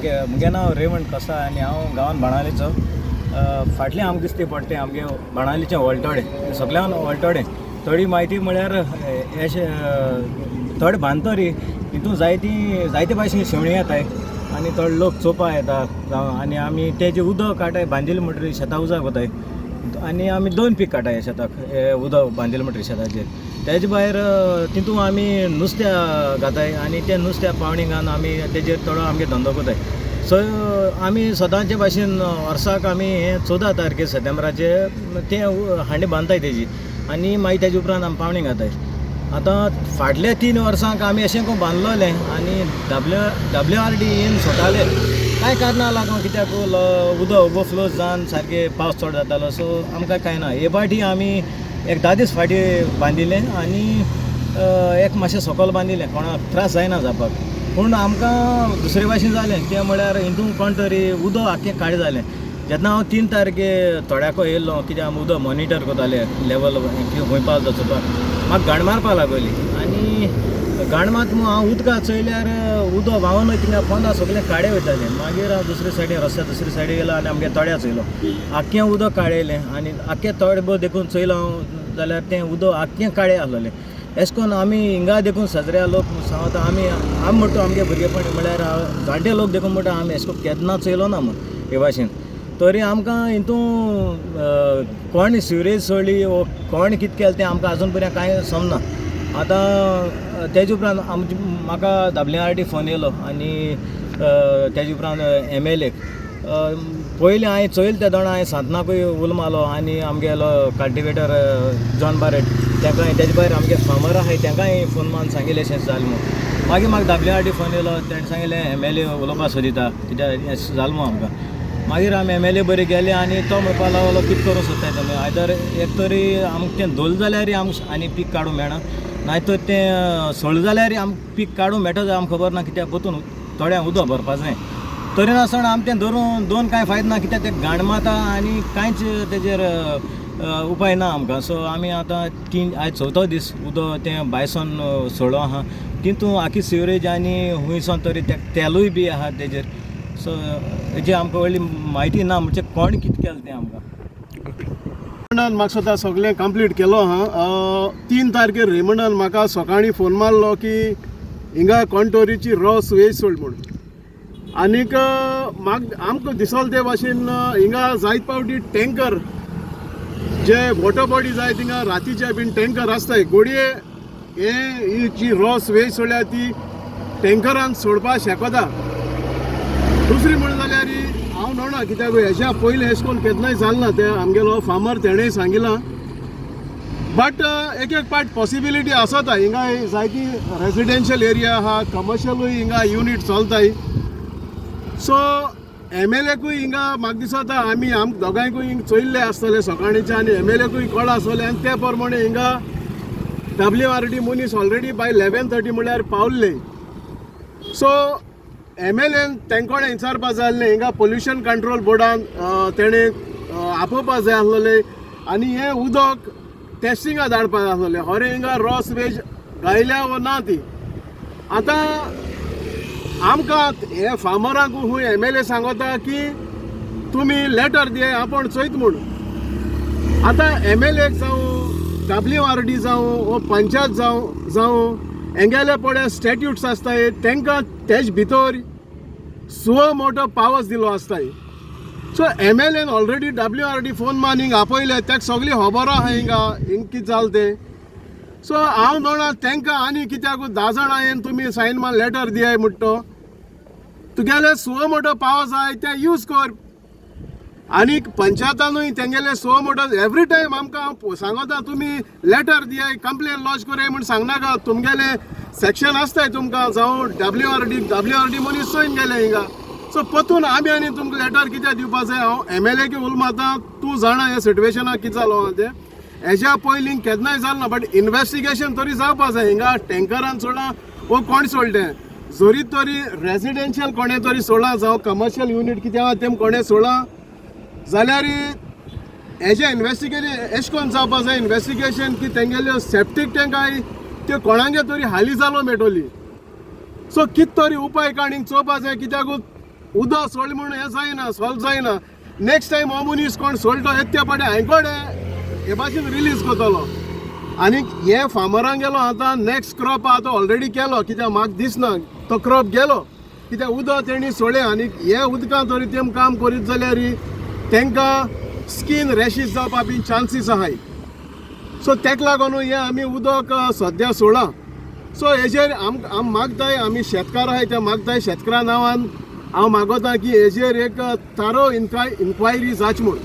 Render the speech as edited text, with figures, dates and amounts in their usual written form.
Okay, म्हगे नांव रेवंड कसा आनी हांव गांवान बाणावलेचो. फाटलें आमकां दिसता पडटा तें आमगे बाणावलीचें वळटोडें, सगळ्यान वळटोडें. थोडी म्हायती म्हळ्यार अशें थोडे बांदतरी हितून जायती जायते भाशेन शेवणीं येताय आनी थोडे लोक चोवपा येता जावं आनी आमी तेजें उदक काडटाय बांदिलें म्हणटरीर शेतां उदक वताय आनी आमी दोन पीक काडटाय शेताक हें उदक बांदिलें म्हणटरीर शेताचेर. तेजे भायर तितून आमी नुस्त्या घाताय आनी तें नुस्त्या पावणी घालून आमी तेजेर थोडो आमगे धंदो करताय. सो आमी सदांचे भाशेन वर्साक आमी हें 14 तारखेर सप्टेंबराचे तें हांडी बांदताय तेजी आनी मागीर तेजे उपरांत आमी पावणी घाताय. आतां फाटल्या 3 वर्सांक आमी अशें करून बांदलोलें आनी WRD येवन सोडटाले कांय कारणां लागून कित्याक उदक ओवरफ्लो जावन सारकें पावस चड जातालो. सो आमकां कांय ना. हे फावटी आमी एक 10 दीस फाटीं बांदिल्लें आनी एक मातशें सकयल बांदिल्लें कोणाक त्रास जायना जावपाक. पूण आमकां दुसरे भाशेन जालें तें म्हळ्यार हितून कोण तरी उदक आख्खें काळें जालें. जेन्ना हांव 3 तारखे थोड्याको येयल्लो कित्याक आमी उदक मॉनिटर करताले लेवल खंय पावता चोवपाक, म्हाका गाण मारपाक लागली आनी गाण मात हांव उदकां चोयल्यार उदक व्हांवन वयता थिंगा पोंदा सगळें काळें वयतालें. मागीर हांव दुसरे सायडीन रस्त्या दुसरे सायडीन गेलो आनी आमगे तळ्या चोयलो आख्खें उदक काळेलें आनी आख्खें तळें भर देखून चोयलो हांव जाल्यार तें उदक आख्खें काळें आसलेलें. एशें कोन्न आमी हिंगा देखून सजऱ्या लोक सांगता आमी आमी म्हणटा आमगे भुरगेपण म्हळ्यार जाणटे लोक देखून म्हणटा आमी एशें कोन्न केन्ना चोयलो ना म्हूण हे भाशेन. तरी आमकां हितून कोण सिवरेज सोडली वो कोण कितें केलें तें आमकां आजून पर्यंत कांय समजना. आतां तेजे उपरांत आमचे म्हाका WRD phone येयलो आनी तेजे उपरांत MLA पयलीं हांवें चोयलें तेदोणा हांवें सांतनाकूय उलो मारलो आनी आमगेलो कल्टिवेटर जॉन बारेट तेका तेजे भायर आमगे फार्मर आहाय तेंकांय फोन मारून सांगिल्लें अशें जालें म्हूण. मागीर म्हाका WRD phone येयलो तेणें सांगिल्लें MLA उलोवपा सोदिता कित्याक हें जालें म्हूण आमकां. मागीर आमी MLA बरी गेले आनी तो म्हणपाक लागलो कितें करूंक सोदताय तुमी आयदर एक तरी आमकां तें धरलें जाल्यार आमकां आनी पीक काडूंक मेळना नाय तर तें सोडलें जाल्यार आमकां पीक काडूंक मेळटा जाल्यार आमकां खबर ना कित्याक परतून थोड्यांक उदक भरपा जाय. तरी नासतना आमी तें धरून दोन कांय फायदो ना कित्याक तें घाण मारता आनी कांयच तेजेर उपाय ना आमकां. सो आमी आतां आयज चवथो दीस उदक तें भायरसून सोडलो आहा तितून आखी सिवरेज आनी हुंयसून तरी तें तेलूय बी आहा तेजेर. सो हेजी आमकां व्हडली म्हायती ना म्हणजे कोण कितें केलें तें आमकां. रेमंडान म्हाका स्वता सगळें कंप्लीट केलो आहा. 3 तारखेर रेमंडान म्हाका सकाळीं फोन मारलो की हिंगा कोणतोरीची रॉ सुवेज सोड म्हूण. आनीक म्हाका आमकां दिसोल ते भाशेन हिंगा जायत पावटी टँकर जे वॉटर बॉडी जाय थिंगा रातीचे बीन टँकर आसताय. घोडये हे ही जी रॉ सुवेज सोडल्या ती टँकरान सोडपाक शकता. दुसरी म्हण जाल्यार हांव नोणा कित्याक हेज्या पयलीं अशें करून केन्नाय जालें ना. तें आमगेलो फार्मर तेणेय सांगिलां. बट एक एक पार्ट पॉसिबिलिटी आसता. हिंगा जायती रेजिडेन्शियल एरिया आहा, कमर्शियलूय हिंगा युनीट चलताय. सो MLA हिंगा म्हाका दिसता आमी आम दोगांयकूय हिंगा चोयल्ले आसतले सकाळींचे आनी MLA कळ्ळा आसतलें आनी ते प्रमाणे हिंगा WRD मनीस ऑलरेडी बाय 11:30 म्हळ्यार पावल्ले. सो MLA तेंकोडें विचारपा जाय आसलें हिंगा पोल्युशन कंट्रोल बोर्डान तेणें आपोवपा जाय आसलेलें आनी हें उदक टेस्टिंगा धाडपा जाय आसलेलें. हरे हिंगा रॉ सिवेज गायल्या वो ना ती. आतां आमकां हे फार्मरांक खूंय MLA सांगता की तुमी लेटर दियाय आपूण चोयत म्हूण. आतां MLA जावं WRD जावं वो पंचायत जावं हेंगेले पळय स्टॅट्यूट्स आसताय तेंकां तेज भितर सुओ मोटो पावर्स दिलो आसताय. So MLA already WRD phone मारून हिंगा आपयले तेका सगळी खबर आहा हिंगा हिंग कितें जालें तें. सो हांव जाणा तेंकां आनी कित्याक 10 जाणां येवन तुमी सायन मारून लेटर दियाय म्हणटा तो तुगेले सुओ मोटो पावर्स आहाय ते यूज कर. आनी पंचायतानूय तेंगेले सुओ मोटो एवरी टायम आमकां सांगता तुमी लेटर दियाय कंप्लेन लॉज कराय म्हूण सांगनाका. तुमगेले सेक्शन आसताय तुमकां जावं WRD मनीस चोयन गेले हिंगा. सो परतून आमी आनी तुमकां लेटर कित्याक दिवपा जाय. हांव MLA की उलो मारता तूं जाणा ह्या सिट्युएशनाक कितें जालो आहा तें. हेज्या पयलीं केन्नाय जालें ना बट इन्वेस्टिगेशन तरी जावपा जाय. हिंगा टँकरान सोडलां वो कोण सोडलें तें जरी तरी रेजिडेन्शियल कोणें तरी सोडलां जावं कमर्शियल युनीट कितें आहा तें कोणें सोडलां जाल्यार हेजें इन्वेस्टिगेशन एशें कोन्न जावपा जाय इन्वेस्टिगेशन की तेंगेल्यो सेप्टीक टँक आहाय त्यो कोणागे तरी हाली जालो मेळटली. सो कितें तरी उपाय काडून चोवपा जाय कित्याक उदक सोडलें म्हणून हें जायना, सॉल्व जायना. नेक्स्ट टायम हो मनीस कोण सोडटो येत त्या पाटे हांयकोडे हे भाशेन रिलीज करतलो. आनी हे फार्मरांक गेलो आतां नेक्स्ट क्रॉप आहा तो ऑलरेडी केलो, कित्याक म्हाका दिसना तो क्रॉप गेलो, कित्याक उदक तेणी सोडलें. आनी हे उदकां तरी तेम काम करीत जाल्यार तांकां स्कीन रॅशीस जावपा बीन चान्सीस आहाय. सो तेका लागून हें आमी उदक सद्या सोडलां. सो हेजेर आम मागताय, आमी शेतकार आहाय ते मागताय, शेतकारा नांवान हांव मागोता की हेजेर एक थारो इन्क्वायरी जावची म्हूण.